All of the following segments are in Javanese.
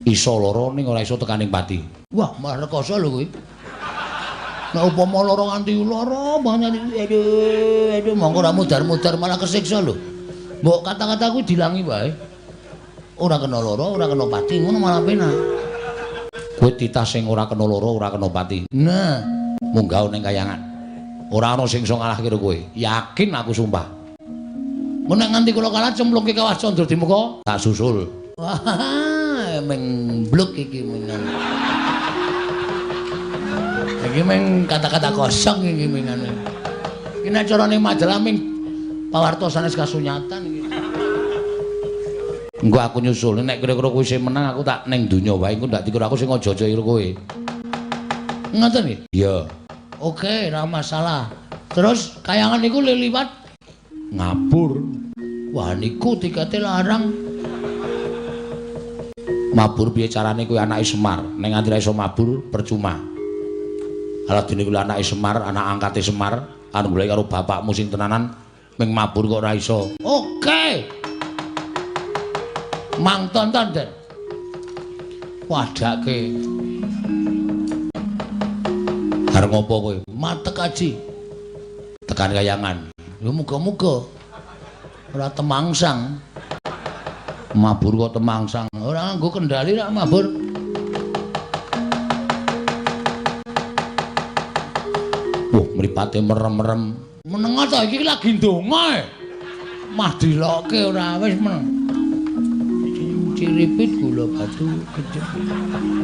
Iso lara ning ora iso tekaning pati. Wah, malah rekoso lho kuwi. Nek upama lara nganti lara banget aduh, aduh mongko ora mudar-mudar malah kesiksa lho. Mbok kata-kata kuwi dilangi wae. Ora kena lara, ora kena pati, ngono malah penak. Kowe titah sing ora kena lara, ora kena pati. Nah, munggah ning kayangan. Ora ana sing iso ngalahke kowe. Yakin aku sumpah. Mun nek nganti kula kalah cemplungke kawah Candra Dimuka, tak susul. Wah, meng bluk iki mengan. Iki meng kata-kata kosong iki mengan. Iki nek carane majalah ming pawarta sanes kasunyatan iki. Engko aku nyusul, nek kira-kira kowe sing menang aku tak ning donya wae, engko ndak dikira aku sing aja-aja karo kowe. Ngoten nggih? Iya. Oke, ora masalah. Terus kayangan niku liwat ngabur. Wah, niku tikete larang. Mabur piye carane kowe anake Semar? Nek nganti ra iso mabur percuma. Alah dene kuwi anake Semar, anak angkate Semar, anu golek karo bapakmu sing tenanan ming mabur kok ora iso. Oke. Mang tonton, Den. Wadake. Arep ngopo kowe? Matek aji. Tekan kayangan. Ya muga-muga ora temangsang. Mabur kok temangsang. Ora nganggo kendali rak mabur. Wah, mripate merem-merem. Meneng ta iki lagi ndonga e. Mah dilokke ora wis meneng. Ciripit gula batu kejepit.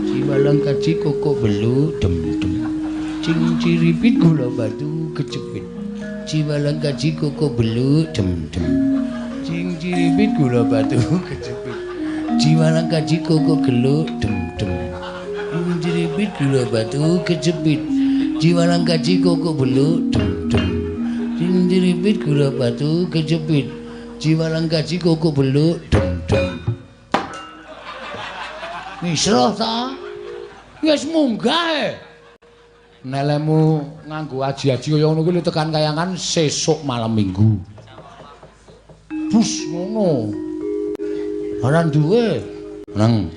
Ciwalang kaji koko belu dem-dem. Cing ciripit gula batu kejepit. Ciwalang kaji koko belu dem-dem. Cing ciripit gula batu kejepit. Ciwalang kaji koko gelu dem-dem. Cing ciripit gula batu kejepit. Ciwalang kaji koko belu dem-dem. Cing ciripit gula batu kejepit. Ciwalang kaji koko belu dem-dem. Misroh ta? Wis munggah e. Nelemu nganggo aji-aji kaya ngono kuwi tekan kayangan sesuk malam Minggu. Bus ngono. Ora duwe. Nang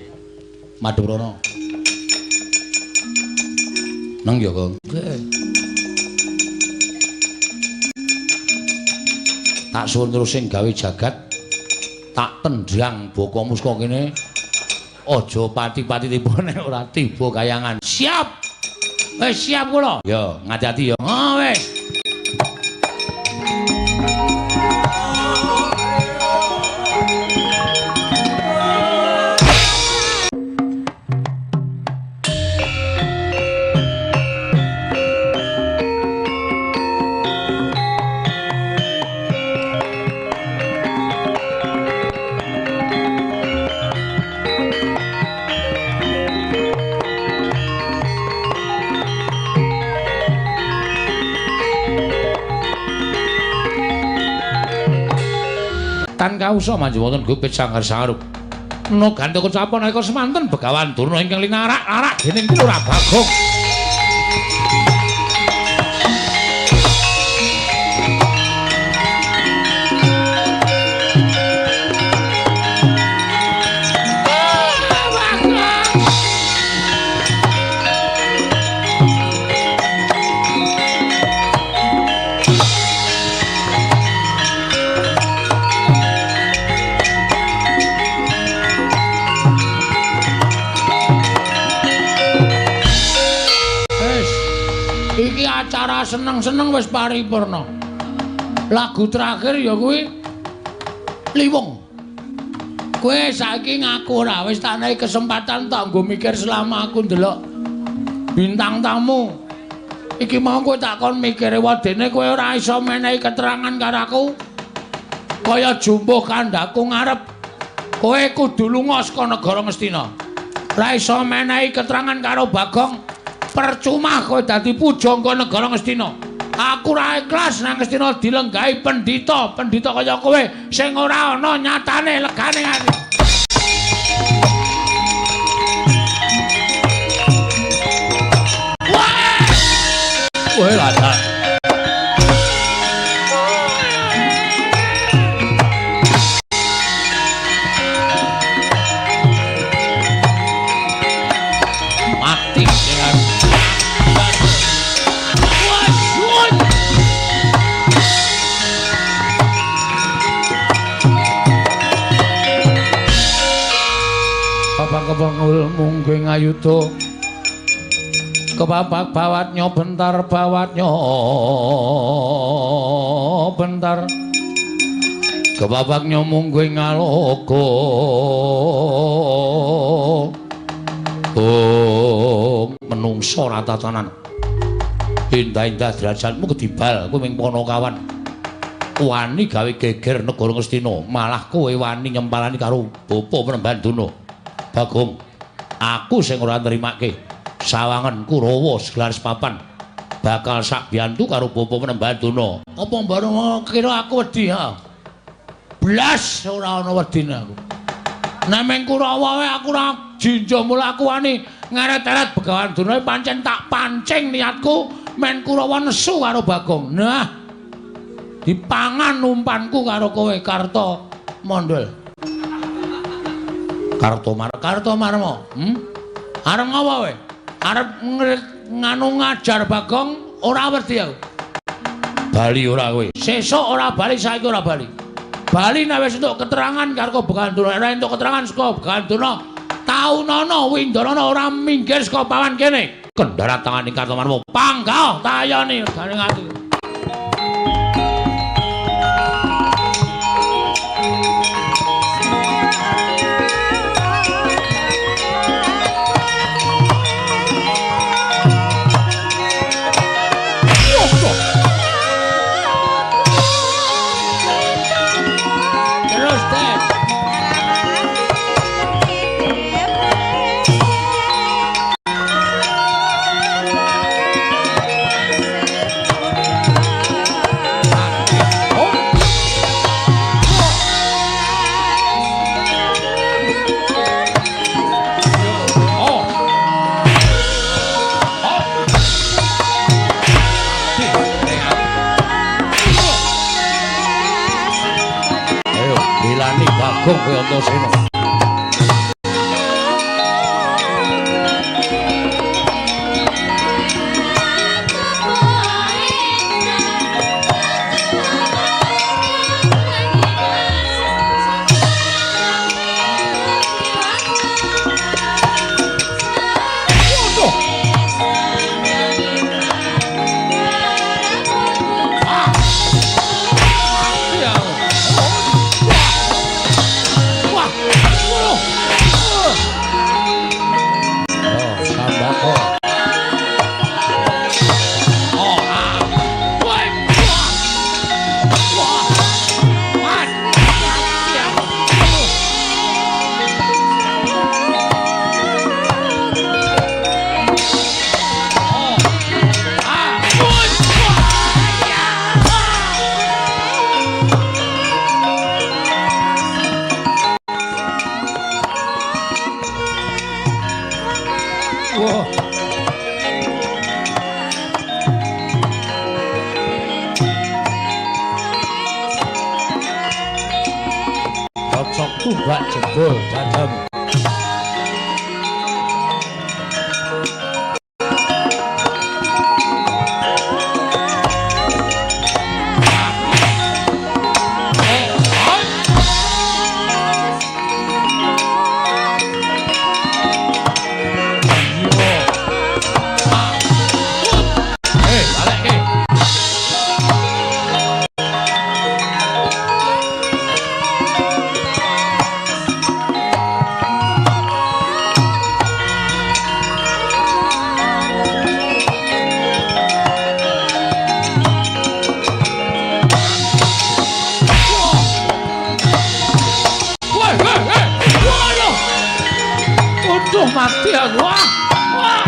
madhep rono. Nang ya, Kang. Tak suwun terus sing gawe jagat tak tendang bokomu saka kene. Aja pati-pati tiba nek ora tiba kayangan. Siap. Wis siap kula. Ya, ngati-ati ya. Oh, wis. Tan kausa manjing wonten gupit sanggar sangarup. No gantaka capon nalika semanten Begawan Durna ingkang linarak-arak dening Lurah Bagong. Iki acara seneng-seneng wis paripurna. Lagu terakhir ya kuwi Liwung. Kowe saiki ngaku ora wis tak nehi kesempatan tak nggo mikir selama aku ndelok bintang tamu. Iki mau kowe tak kon mikire wedene kowe ora iso menehi keterangan karo aku. Kaya jumbuh kandhaku ngarep. Kowe kudu lunga saka negara Ngastina. Ora iso menehi keterangan karo Bagong. Percuma kowe dadi pujangga negara Ngastina. Aku ora ikhlas nang Ngastina dilenggahi pendhita, pendhita kaya kowe sing ora ana nyatane legane ati. Wah, ladak. Bapak kepengul mungguing ayuda. Kepapak bawatnya bentar, bawatnya bentar. Kepapaknya mungguing ngaloka. Oh, menungso ratatanan. Indah-indah derajatmu kedibal kowe ming Panakawan. Wani gawe geger negara Ngastina, malah kowe wani nyempalani karo Bapa Panembahan Durna. Bagong, aku sing ora nrimake sawangen Kurawa segelar sepapan bakal sak biyantu karo Bapa Panembahan Durna. Apa mbareng kira aku wedi ha? Blas ora ana wedine aku. Nek ming Kurawa wae aku ora jinja mula aku wani ngeret-eret Begawan Durna pancen tak pancing niatku men Kurawa nesu karo Bagong. Nah, dipangan umpanku karo kowe Karta Mondol. Kartomarma. Arep ngapa kowe? Arep nganu ngajar Bagong ora wedi aku. Bali ora kowe. Sesuk ora bali, saiki ora bali. Bali nek wis entuk keterangan karo Begawan Durna, ora entuk keterangan saka Begawan Durna, taunana Windanana ora minggir saka pawan kene. Kendharat tangane Kartomarma. Panggah tayane garing ati. Bagong kowe Antasena. Cocok tumbak jebol dadamu. Mati aku. Wah. Wah.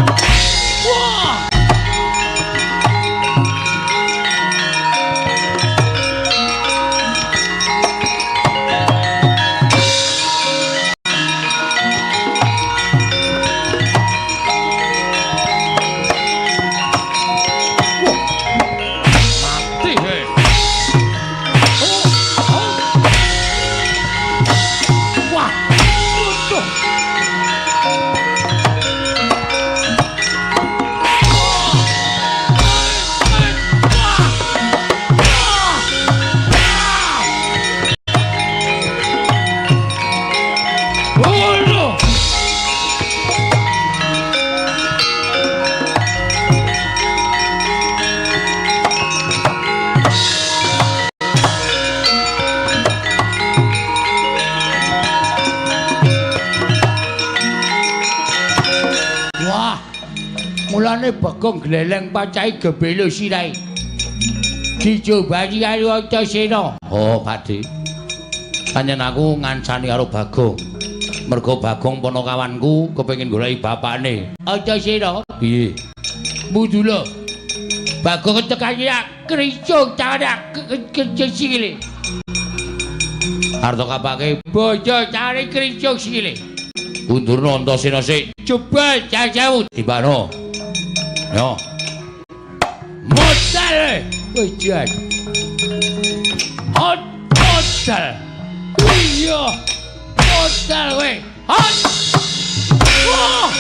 Wah. Mati he. Oh. Oh. Wah. Waduh. Wah. Mulane Bagong gleleng pacahe gebelo sirahe. Dicobani karo Antasena. Oh, Pakde. Pancen aku ngancani karo Bagong. Mergo Bagong ponokawanku kepengin goleki bapakne. Antasena. Piye? Mudula. Bagong tekan ya kricung tarak kricung sikile. Arta kapake bojo cari kricung sikile. Undurna Antasena sik. Coba jauh-jauh tibano. Yo. Modal. Wis jan. Hot modal. Iya. Modal kowe. Hot. Wah.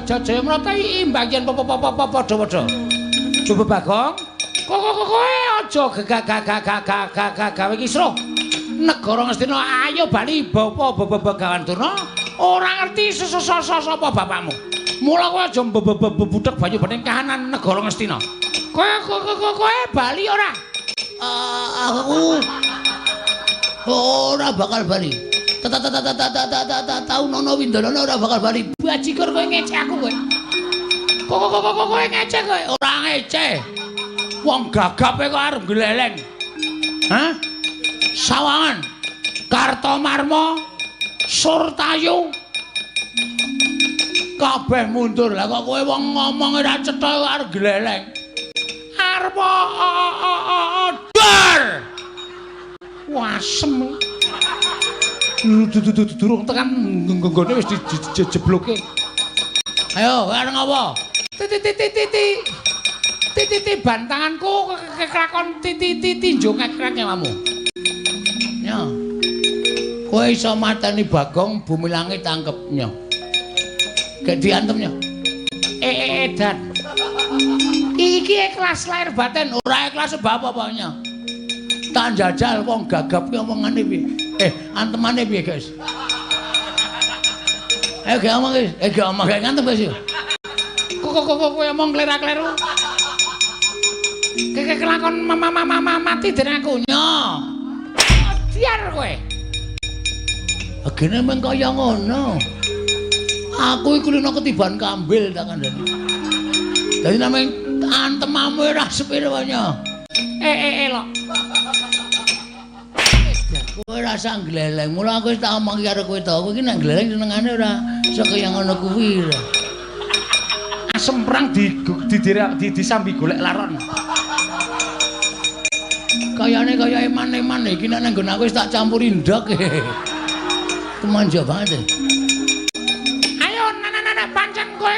Jaya Mrata imbang yen padha-padha. Coba Bagong, kowe aja gegagagagagagawe kisruh. Negara Ngastina ayo bali bapa Begawan Durna ora ngerti sapa bapakmu. Mula kowe aja mbebudhek banyu bening kahanan negara Ngastina. Kowe bali ora? Aku ora bakal bali. Tau nono Windolana ora bakal bali. Bajigur kowe ngece aku kowe. Kowe ngece kowe. Ora ngece. Wong gagape kok arep gleleng. Hah? Sawangan. Kartomarma, Surtayu. Kabeh mundur. Lah kok kowe wong ngomong ora cetha kok arep gleleng. Arep dar. Wasem. Durung tekan nggone wis dijebloke. Ayo, arep ngopo? Titi titi bantanganku kelakon titi tinjo kekrek nyawamu. Yo. Kowe iso mateni Bagong bumi langit tangkep nyo. Gek diantem nyo. Edan. Iki ikhlas lahir batin, ora ikhlas sebab apa nyo. Tak jajal wong gagap ki omongane piye? Antemane piye, guys? Ayo gak omong, guys. Gak omong, gak ngantem, guys. Kok kowe omong klera-kleru. Keke kelakon mama mati dening aku nyo. Diar kowe. Agene meng kaya ngono. Aku iku lino ketiban kambil tak kandhani. Dadi nameng antemamu ora sepiro nyo. Elok. Kowe ora usah gleleng. Mula aku wis tak omong karo kowe to. Kowe iki nek gleleng senengane ora iso kaya ngono kuwi. Asem perang disambi golek laron. Kayane kaya eman-eman iki nek nang nggon aku wis tak campuri ndok. Kemanja banget. Ayo nana pancen kowe.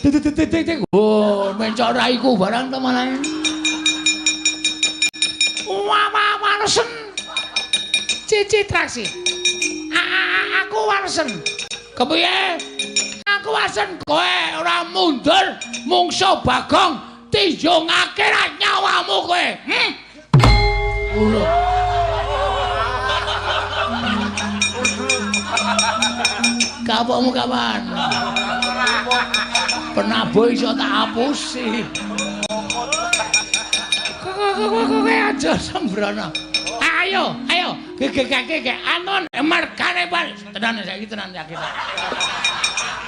Titik. Oh, mencok raiku barang to malah. Wah, walesen. Cici traksi. Aku walesen. Kepiye? Aku walesen kowe ora mundur mungsuh Bagong tinjungake nyawamu kowe. Ngono. Kapokmu kapan? Penabuh iso tak hapusi. Kowe aja sembrono. Ayo, ayo, gegegege anon margane bal. Tenan saiki tenan yakin.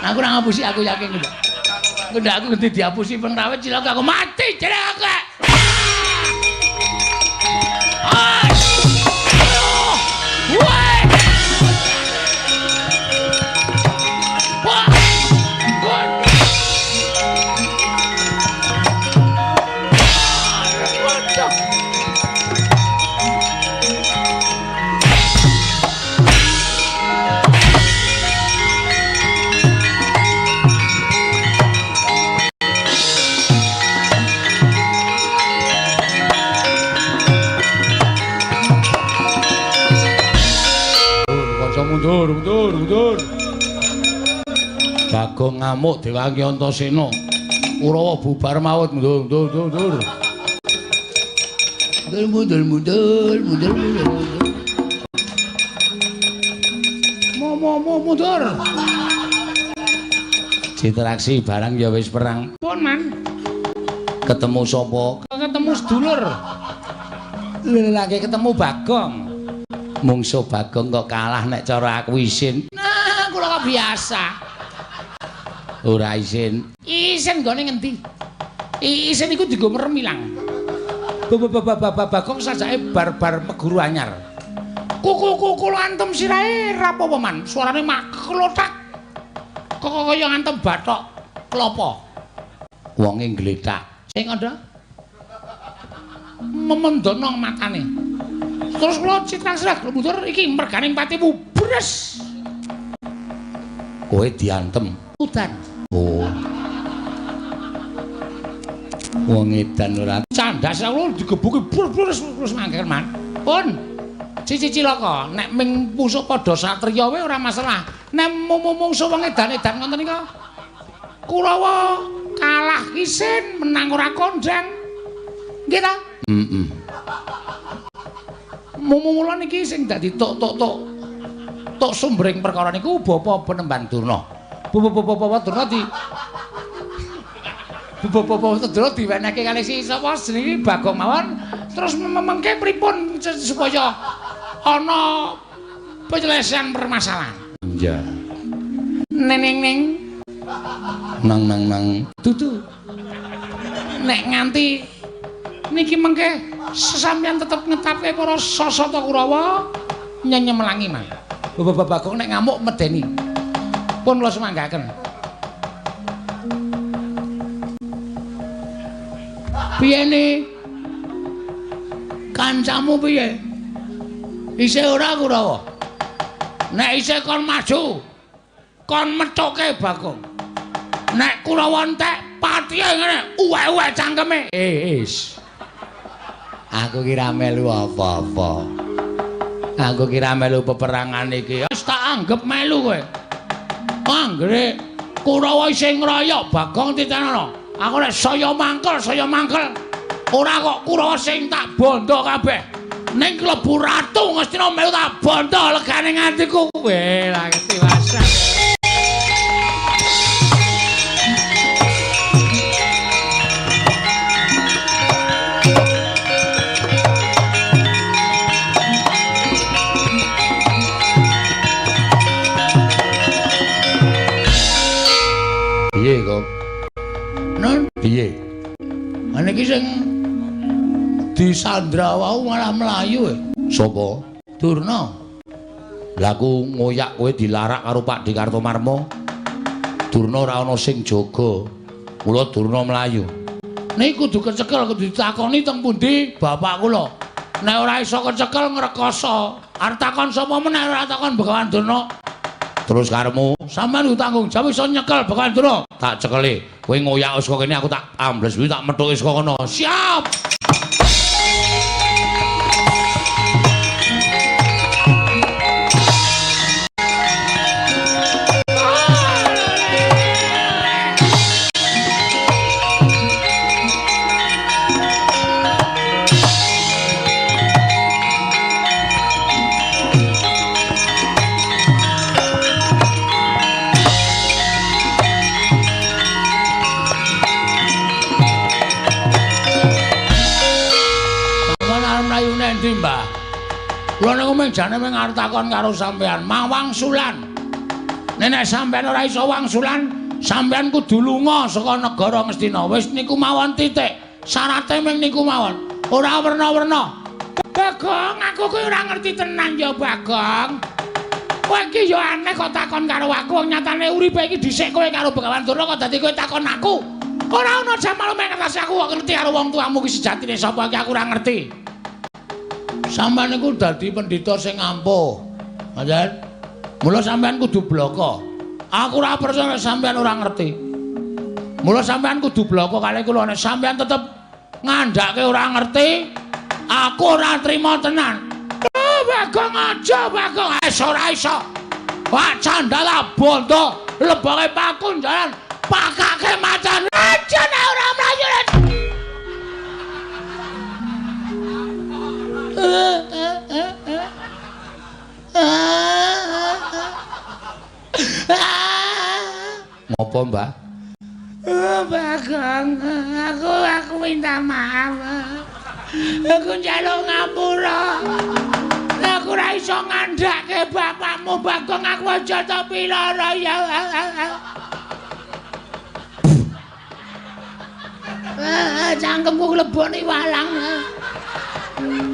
Aku ora ngapusi, aku yakin ndak. Ndak aku ngerti dihapusi pengrawit cilaka aku mati jeneng aku. Do mundur, mundur, mundur. Bagong ngamuk Dewangi Antasena. Kurawa bubar mawut mundur, mundur, mundur, mundur. Mundur, mundur, mundur, mundur, mundur. Mo mo mo mundur. Citraksi barang ya wis perang. Pun man. Ketemu sapa? Ketemu sedulur. Lha ketemu Bagong. Mungsuh Bagong kok kalah nek cara aku isin. Nah, kula kok biasa. Ora isin. Isin nggone ngendi? Isin iku dienggo merem ilang. Bagong sajake bar-bar meguru anyar. Kuku-kuku antem sirahe ra apa-apa man. Suarane maklothak. Kok kaya ngantem bathok klopo. Wonge nglethak. Sing kandha memendono matane. Terus kula citrasrah mundur iki mergane patimu bres. Kowe diantem. Udan. Oh. Wong edan ora candas kula digebuki brus brus mangker man. Pun. Cici cilaka nek ming pusuk padha satriya wae ora masalah. Nek mungsuh wong edan-edan ngoten nika. Kurawa kalah isin menang ora kondang. Nggih ta? Heeh. Mula niki sing dadi tok-tok-tok tok sumbering perkara niku Bapak Penemban Durna. Bapak Durna di Bapak Durna diwenehke kalih si sapa jenenge Bagong mawon terus mengke pripun supaya ana penyelesaian permasalahan. Iya. Neneng neng nang nang nang dudu. Nek nganti niki mengke sesampeyan tetep ngetapke para sasata Kurawa nyenyemelangi mah. Bapak Bagong nek ngamuk medeni. Pun kula sumanggaken. Piye ne? Kancamu piye? Isih ora Kurawa? Nek isih kon maju, kon methuke Bagong. Nek Kurawa entek patihe ngene, uwek-uwek cangkeme. Is. Aku kira melu apa-apa. Aku kira melu peperangan iki. Wis tak anggep melu kowe. Anggere Kurawa isih ngroyok Bagong titenono. Aku nek saya mangkel, saya mangkel. Ora kok Kurawa sing tak bondo kabeh. Ning klebu ratu Ngastina melu tak bondo legane atiku. Kowe lah ketiwasan. Piye kok? Non piye? Niki sing disandra wau malah mlayu e. Sapa? Durna. Lah aku ngoyak kowe dilarak karo Pak Di Kartomarmo. Durna ora ana sing jaga. Mula Durna mlayu. Niki kudu kecekel, kudu ditakoni teng pundi bapak kula. Nek ora iso kecekel ngrekoso. Arep takon sapa meneh ora takon Begawan Durna. Terus karemu sampean kudu tanggung jawab iso nyekel Begawan Durna. Tak cekeli. Kowe ngoyak saka kene aku tak ambles kuwi tak methuki saka kono. Siap. Mbah. Kula niku mung jane mung arep takon karo sampean, mang wangsulan. Nek sampean ora iso wangsulan, sampean kudu lunga saka negara Ngastina. Wis niku mawon titik. Syarate mung niku mawon. Ora werna-werna. Bagong, aku kuwi ora ngerti tenan ya, Bagong. Kowe iki ya aneh kok takon karo aku, wong nyatane uripe iki dhisik kowe karo Begawan Durna kok dadi kowe takon aku. Ora ana jamal meng ngertos aku kok ngerti karo wong tuamu ki sejatine sapa iki aku ora ngerti. Sampeyan niku dadi pendhita sing ampuh. Ngoten. Mula sampeyan kudu bloko. Aku ora percaya nek sampeyan ora ngerti. Mula sampeyan kudu bloko kalih kula nek sampeyan tetep ngandhake ora ngerti, aku ora trima tenan. Oh, Bagong aja, Bagong. ora iso. Wah, candala bondo leboke pakunjaran pakake macan. Aja nek ora mlayu. Ngopo, Mbah? Bagong, aku minta maaf. Aku njaluk ngapura. Aku ora iso ngandhake bapakmu, Bagong, aku aja tok piloro ya. Cangkemku klebone walang.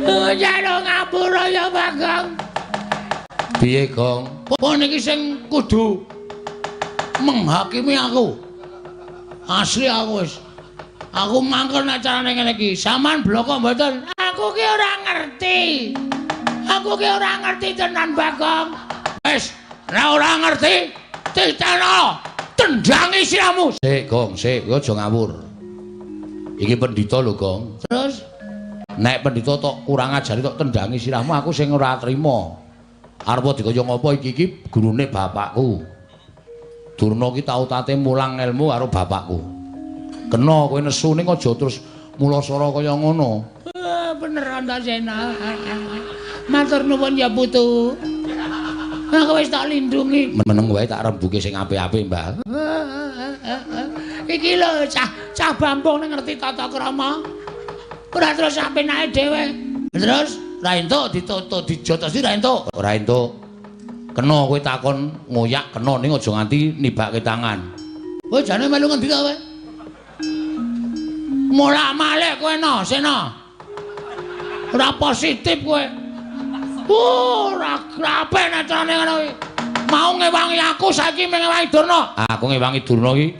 Njaluk ngapura ya, Bagong. Piye, Gong? Apa niki sing kudu menghakimi aku? Asli aku wis. Aku mangkel nek carane ngene iki. Saman bloko mboten? Aku ki ora ngerti. Aku ki ora ngerti tenan, Bagong. Wis, nek ora ngerti, titeno, tendangi siramu. Sik, Gong, sik, kowe aja ngawur. Iki pendhita lho, Gong. Terus nek pendhita tok kurang ajari tok tendangi sirahmu, aku sing ora trima. Arep dikaya ngopo iki iki gurune bapakku. Durna ki tau tate mulang ilmu karo bapakku. Kena kowe nesu ning aja terus mulasara kaya ngono. Bener Antasena. Matur nuwun ya putu. Aku wis tak lindungi. Meneng wae tak rembuke sing apik-apik, Mbah. Iki lho cah bambung ning ngerti tata krama. Ora terus apenake dhewe. Terus ora entuk ditutuk dijotosi ora entuk. Ora entuk. Kena kowe takon ngoyak kena ning aja nganti nibake tangan. Kowe jane melu ngendi ta kowe? Molak-malik kowe no, Sena. Ora positif kowe. Ora apik nek carane ngono kuwi. Mau ngewangi aku saiki ngewangi Durna. Aku ngewangi Durna iki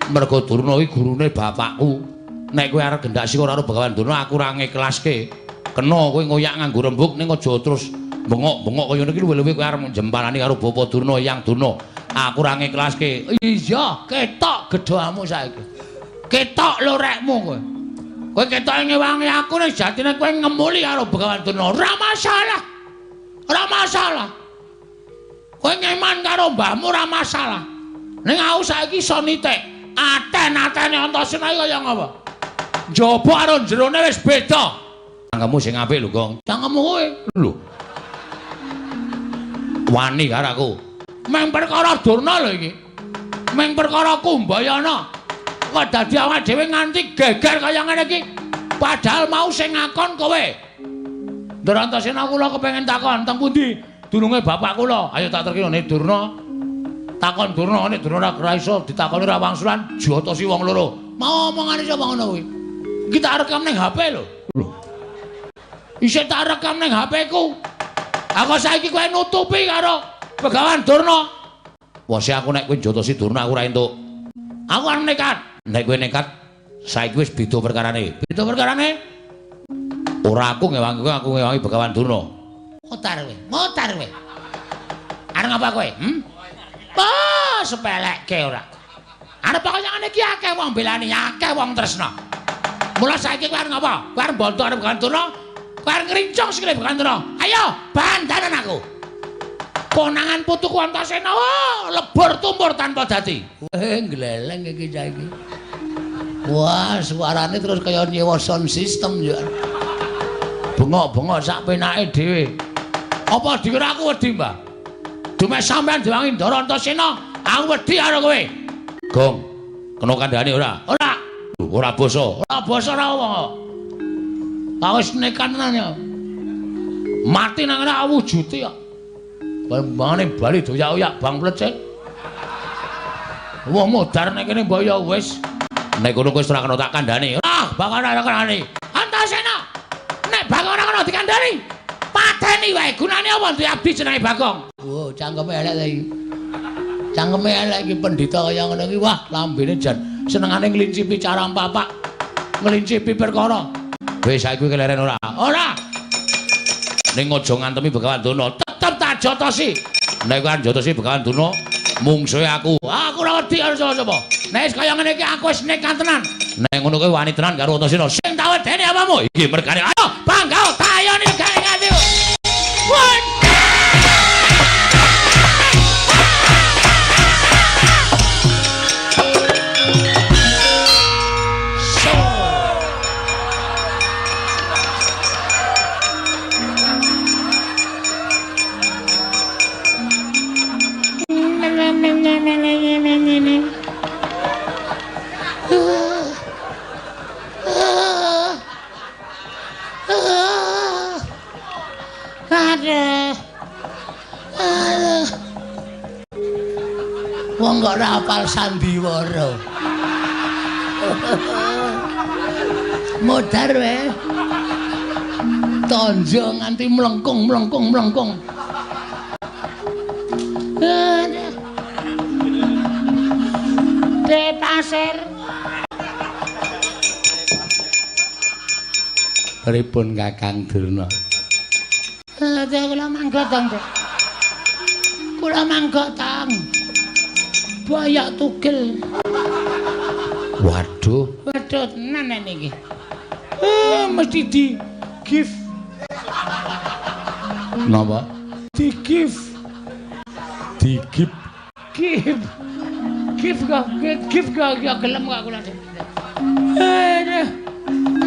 mergo Durna iki gurune bapakku. Nek kowe arep gendak sika karo Begawan Durna aku ora ngiklaske. Kena kowe ngoyak nganggo rembug ning aja terus bengok-bengok kaya ngene iki luwih-luwih kowe arep jemparani karo Bapa Durna, Eyang Durna. Aku ora ngiklaske. Iya, ketok gedhamu saiki. Ketok lorekmu kowe. Kowe ketok ngewangi aku ning jatine kowe ngemuli karo Begawan Durna. Ora masalah. Ora masalah. Kowe ngeman karo mbahmu ora masalah. Ning aku saiki iso nitik. Aten-atene Antasena iki kaya ngapa? Njaba karo jerone wis beda. Cangkemmu sing apik lho, Gong. Cangkemmu kowe. Lho. Wani karo aku. Meng perkara Durna lho iki. Meng perkara Kumbayana. Kok dadi awake dhewe nganti geger kaya ngene iki. Padahal mau sing ngakon kowe. Ndara Antasena kula kepengin takon teng pundi dununge bapak kula. Ayo tak terkene nek Durna. Takon Durna nek Durna ora iso ditakoni ora wangsulan jotosi wong loro. Mau omongane sapa ngono kuwi? Iki tak rekam ning HP lho. Lho. Isih tak rekam ning HP ku. Aku saiki kowe nutupi karo Begawan Durna. Wase aku nek kowe jotosi Durna aku ora entuk. Aku arep nekat. Nek kowe nekat saiki wis beda perkarane. Beda perkarane? Ora aku ngewangi kowe, aku ngewangi Begawan Durna. Motar kowe, motar kowe. Arep ngapa kowe? Wah, sepelekke ora. Arep kaya ngene iki akeh wong belani, akeh wong tresna. Mula saiki kowe arep ngapa? Kowe arep mbontok arep Begawan Durna? Kowe arep ngrincung sikile Begawan Durna. Ayo, bantanen aku. Konangan putuku Antasena, wah, lebur tumpur tanpa dadi. Gleleng iki saiki. Wah, suarane terus kaya nyewa sound system ya. Bengok-bengok sak penake dhewe. Apa dikira aku wedi, Mbah? Dume sampean diwangi Ndara Antasena, aku wedi karo kowe. Gong, kena kandhane ora? Ora. Ora basa. Ora basa ora wong. Lah wis nekat tenan ya. Mati nang ngene wujude kok. Bambangane bali doyak-oyak bang plecet. Wong modar nek kene mbok ya wis. Nek kono kowe ora kena tak kandhani. Ah, bakal ora kandhani. Antasena. Nek bakal ora kena dikandhani, pateni wae. Gunane apa duwe abdi jenenge Bagong? Wo, cangkeme elek ta iki. Cangkeme elek iki pendhita kaya ngono iki. Wah, lambene jan senengane nglincipi carang papak. Nglincipi perkara. Wis saiki kowe keleren ora? Ora. Ning aja ngantemi Begawan Durna, tetep tak jotosi. Nek kowe jotosi Begawan Durna, mungsuhe aku. Aku ora wedi karo sapa-sapa. Nek wis kaya ngene iki aku wis nekat tenan. Nek ngono kowe wani tenan karo Antasena. Sing tak wedeni apamu? Iki mergane. Ayo, banggao tayoni gawe nganti. Wah! Aduh. Aduh. Wong kok ora hafal sandiwara. Modar wae. Tonjo nganti mlengkung mlengkung mlengkung. Aduh. De pasir. Pripun Kakang Durna? Aduh, kula mangga tong, Dek. Kula mangga tong. Boyok tugel. Waduh, waduh tenan niki. Mesti di gift. Napa? Di gift. Di gift. Gift. Gift kok, gift kok ya gelem kok kula. Aduh.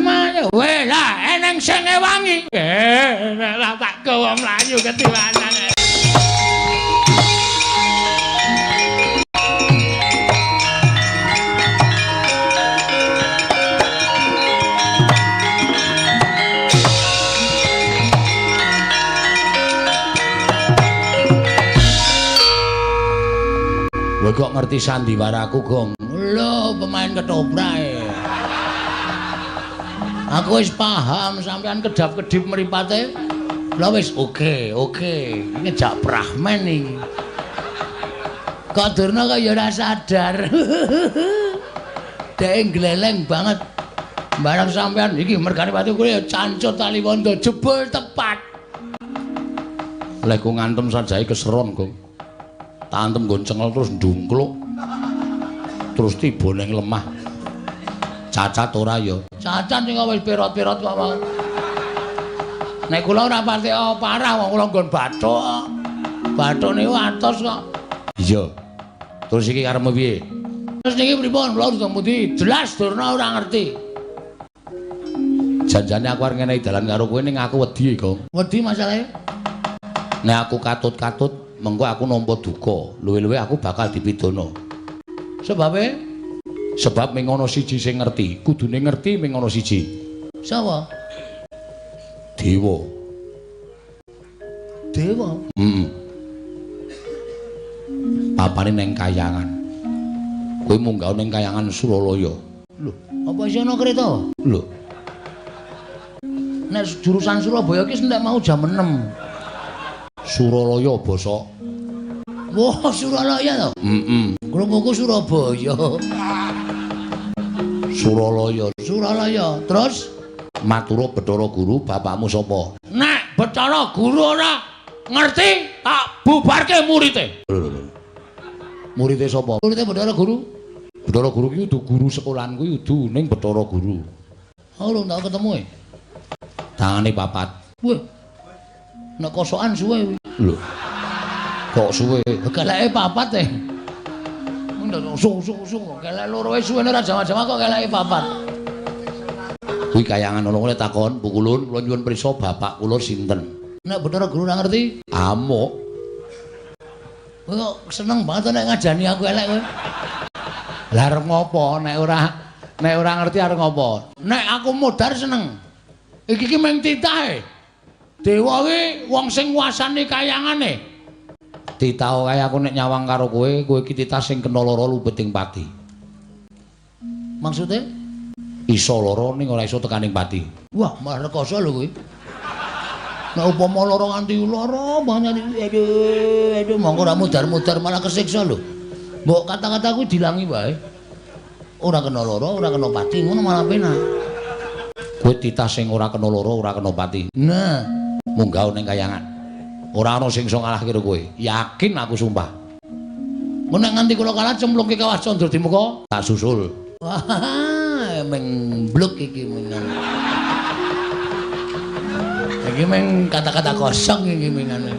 Mana? Weh lah, eneng sing ngewangi. Lah tak gawa mlayu ketiwanan. Kowe kok ngerti sandiwaraku, Gong? Lho, pemain ketoprak. Aku wis paham sampean kedap-kedip mripate. Lah wis oke, oke. Ngejak Brahman iki. Kok Durna kok ya ora sadar. Dhek gleleng banget. Barang sampean iki mergane pati kuwi ya cancut tali wondo jebul tepat. Lek ku ngantem sajae keseron, Gong. Tak antem nggon cengel terus ndungkluk. Terus tiba ning lemah. Cacat ora ya? Cacat sing wis pirot-pirot kok mau. Nek kula ora pati parah wong kula nggon bathuk. Bathuk niku atos kok. Iya. Terus iki karepmu piye? Terus niki pripun? Kula urung pundi? Jelas Durna ora ngerti. Janjane aku arep ngenehi dalan karo kowe ning aku wedi, Gong. Wedi masalahe? Nek aku katut-katut, mengko aku nampa duka. Luwe-luwe aku bakal dipidana. Sebabe? Sebab ming ana siji sing ngerti, kudune ngerti ming ana siji. Sapa? Dewa. Dewa? Heeh. Papane ning kayangan. Kowe munggah ning kayangan Suralaya. Lho, apa isih ana kereta? Lho. Nek jurusan Surabaya ki entek mau jam 6. Suralaya basa. Wah, Suralaya to? Heeh. Krunguku Surabaya. Suralaya, Suralaya. Terus matura Bathara Guru, bapakmu sapa? Nek Bathara Guru ora ngerti, tak bubarke murite. Lho. Murite sapa? Murite Bathara Guru. Bathara Guru ki kudu guru sekolahan kuwi kudu ning Bathara Guru. Oh, lho tak ketemu e. Tangane papat. Wah. Nek kosokan suwe kuwi. Lho. Kok suwe? Keleke papat e. Sung-sung-sung kelek loro wis suwene ora jawa-jawa kok keleke papat. Kuwi kayangan ana kene takon, Bu Kulun, kula nyuwun prisa bapak kula sinten? Nek Bathara Guru ora ngerti, amuk. Kowe kok seneng banget nek ngajani aku elek kowe. Lah arep ngopo nek ora ngerti arep ngopo? Nek aku modar seneng. Iki ki mung titahe. Dewa ki wong sing nguasani kayangane. Titah kaya aku nek nyawang karo kowe, kowe iki titah sing kena lara lubeting pati. Maksude? Iso lara ning ora iso tekaning pati. Wah, malah rekoso lho kowe. Nek upama lara nganti lara banget aduh, aduh mongko ora mudar-mudar malah kesiksa lho. Mbok kata-kata kuwi dilangi wae. Ora kena lara, ora kena pati, ngono malah penak. Kowe titah sing ora kena lara, ora kena pati. Nah, munggah ning kayangan. Ora ana sing iso ngalahke kowe. Yakin aku sumpah. Mun nek nganti kula kalah cemplungke kawah Candra Dimuka, tak susul. Wah, meng bluk iki mengan. Iki meng kata-kata kosong iki mengan.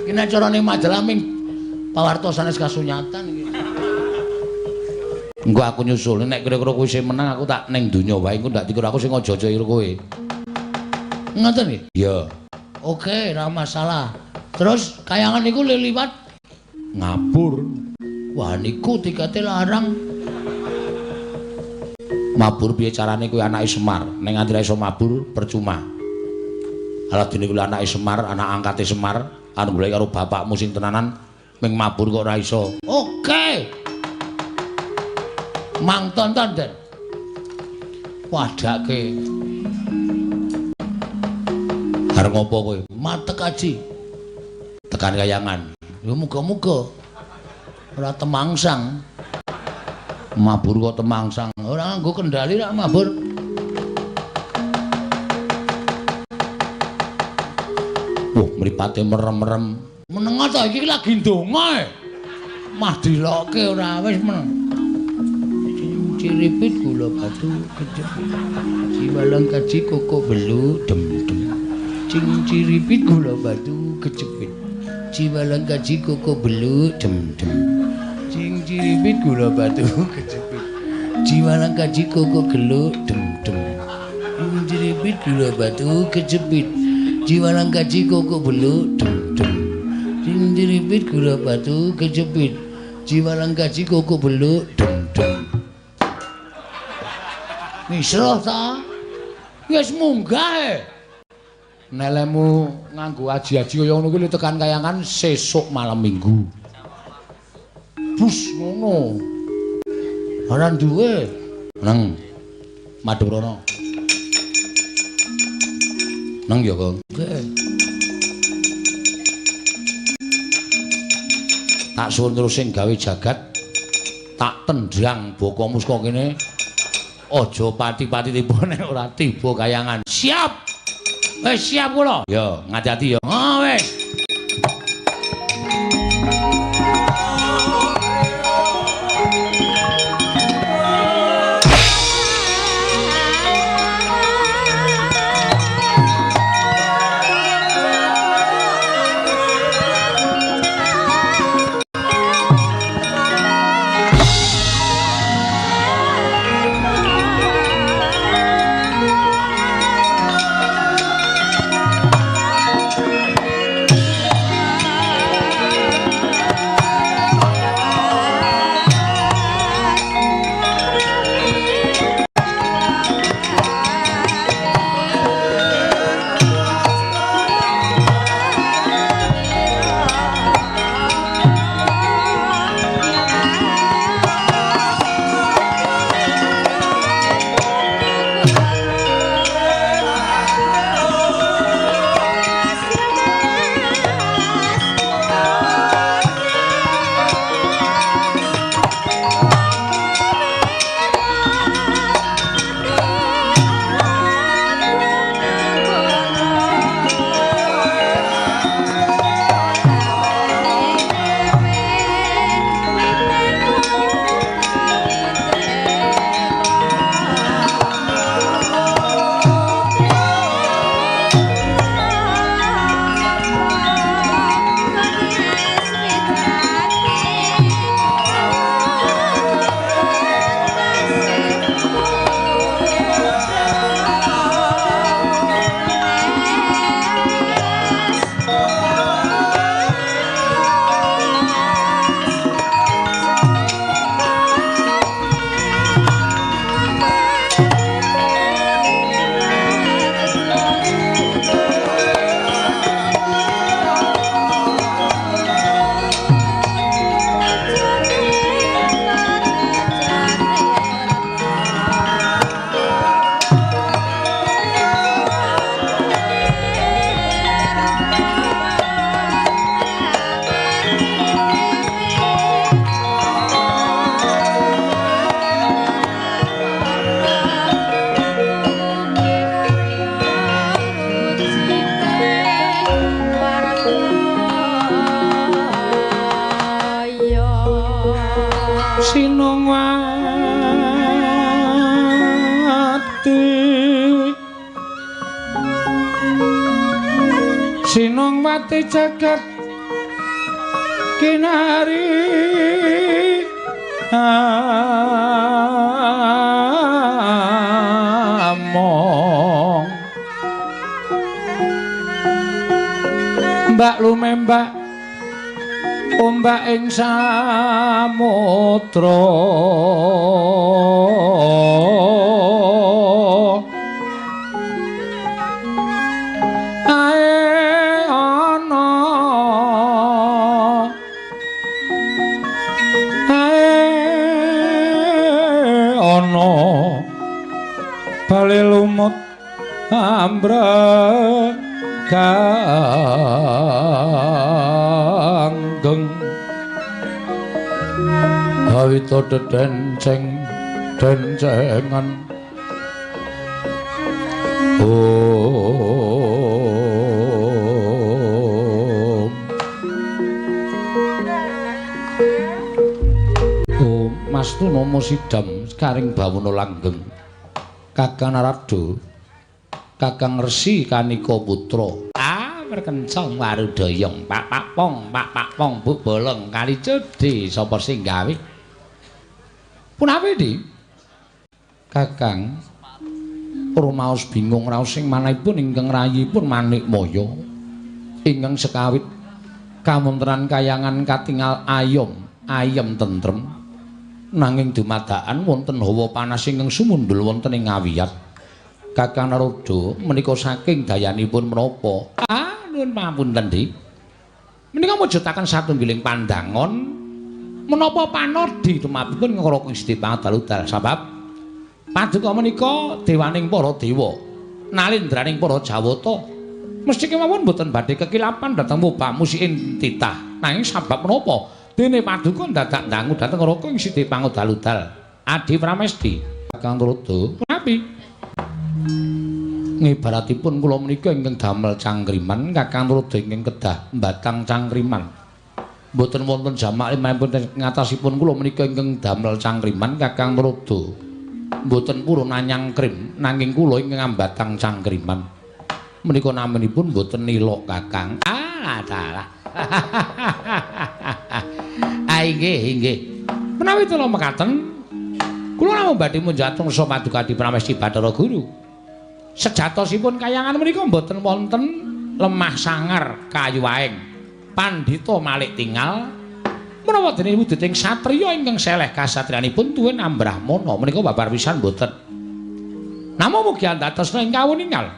Iki nek carane majalah ming pawarta sanes kasunyatan iki. Engko aku nyusul, nek kira-kira kowe sing menang aku tak ning donya wae, engko ndak dikira aku sing aja-aja karo kowe. Ngoten nggih? Iya. Oke, ora masalah. Terus kayangan niku liwat ngabur. Wah niku tikete larang. Mabur piye carane kuwi anake Semar? Ning nganti ra iso mabur percuma. Aladene kuwi anake Semar, anak angkate Semar, anu golek karo bapakmu sing tenanan ming mabur kok ora iso. Oke. Mang tonton, Den. Wadake. Arep ngopo kowe? Matek aji. Tekan kayangan. Ya muga-muga ora temangsang. Mabur kok temangsang. Ora nganggo kendali rak mabur. Wah, mripate merem-merem. Menengo to iki lagi ndonga e. Mah dilokke ora wis meneng. Ciripit gula batu kejepit. Jiwalang kaji koko belu dem-dem. Cing ciripit gula batu kejepit. Jiwalang kaji koko belu dem-dem. Cing ciripit gula batu kejepit. Jiwalang kaji koko gelu dem-dem. Cing ciripit gula batu kejepit. Jiwalang kaji koko belu dem-dem. Cing ciripit gula batu kejepit. Jiwalang kaji koko belu dem-dem. Misruh ta? Wis munggah e. Nelemu nganggo aji-aji kaya ngono kuwi tekan kayangan sesuk malam Minggu. Bus ngono. Ora duwe. Nang madhep rono. Nang ya, Kang. Tak suwun terus sing gawe jagat tak tendang bokomu saka kene. Aja pati-pati tiba nek ora tiba kayangan. Siap. Wis siap kula. Ya, ngati-ati ya. Oh, wis. Sinongwati jagat kinari among Mbak lumembak Ombak ing samudra ae ana ae ana bale lumut ambrek ganggeng hawita dedenceng dencengan om om Mastuna sidam karing bawana langgeng Kakang Narada Kakang Resi Kanika Putra. Ah, merkencong warudayang pak pak pong pak pak pong bu bolong kali cedhi sapa sing gawe? Punawi Di? Kakang rumaos bingung raos sing manahipun ingkang rayipun Manikmaya ingkang sekawit kawontenan kayangan katingal ayom ayem tentrem nanging dumadakan wonten hawa panas ingkang sumundhul wonten ing ngawiyat. Kakang Narada menika saking dayanipun menapa? Ah, nuwun pangapunten, Dik. Menika mujudaken satunggiling pandangon menapa panadi tumrapipun ngraka Gusti Pangadal-udal sabab paduka menika dewaning para dewa, nalindraning para jawata. Mesti kemawon boten badhe kekilapan dhateng wobah musiking titah. Nanging sabab menapa dene paduka dadak ndangu dhateng Raka Siti Pangadal-udal Adi Pramesti. Kakang Narada, punapi? Ngibaratipun kula menika ingkang damel cangkriman, Kakang Narada ingkang kedah mbatang cangkriman. Mboten wonten jamak limangipun ngatasipun kula menika ingkang damel cangkriman, Kakang Narada mboten purun anyangkrim nanging kula ingkang ambatang cangkriman. Menika naminipun mboten nilok Kakang. Ah, dalah. Ah, inggih, inggih. Menawi kula mekaten, kula namung badhe munjat mangsa paduka Adi Pramesti Bathara Guru. Sejatosipun kayangan menika mboten wonten lemah sangar kayu aeng. Pandhita malik tingal menawa dene wujuding satriya ingkang seleh kasatriyanipun tuwin ambrahmana menika babar pisan mboten. Namung mugi andhatosna ing kawuningal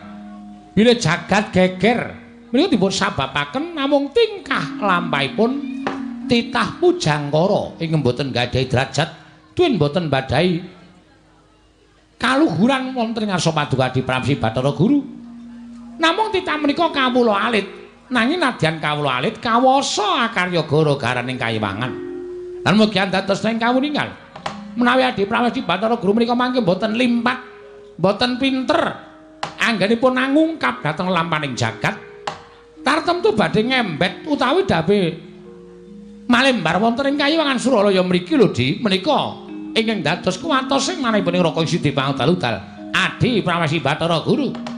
bilih jagat geger menika dipun sababaken namung tingkah lampahipun titah pujangkara ingkang mboten gadhahi derajat tuwin mboten badhahi kaluhuran wonten ing ngarsa paduka Adi Pramesti Bathara Guru. Namung titah menika kawula alit, nanging nadyan kawula alit kawasa akarya gara-garaning kayiwangan. Lan mugi andados ing kawuningal menawi Adi Pramesti Bathara Guru menika mangke mboten limpat, mboten pinter anggenipun angungkap dhateng lampaning jagat, tartemtu badhe ngembet utawi dawe malembar wonten ing kayiwangan Suralaya mriki lho Di, menika ingkang dados kuwatos sing manahipun Raka Siti Pangadal-udal Adi Pramesti Bathara Guru.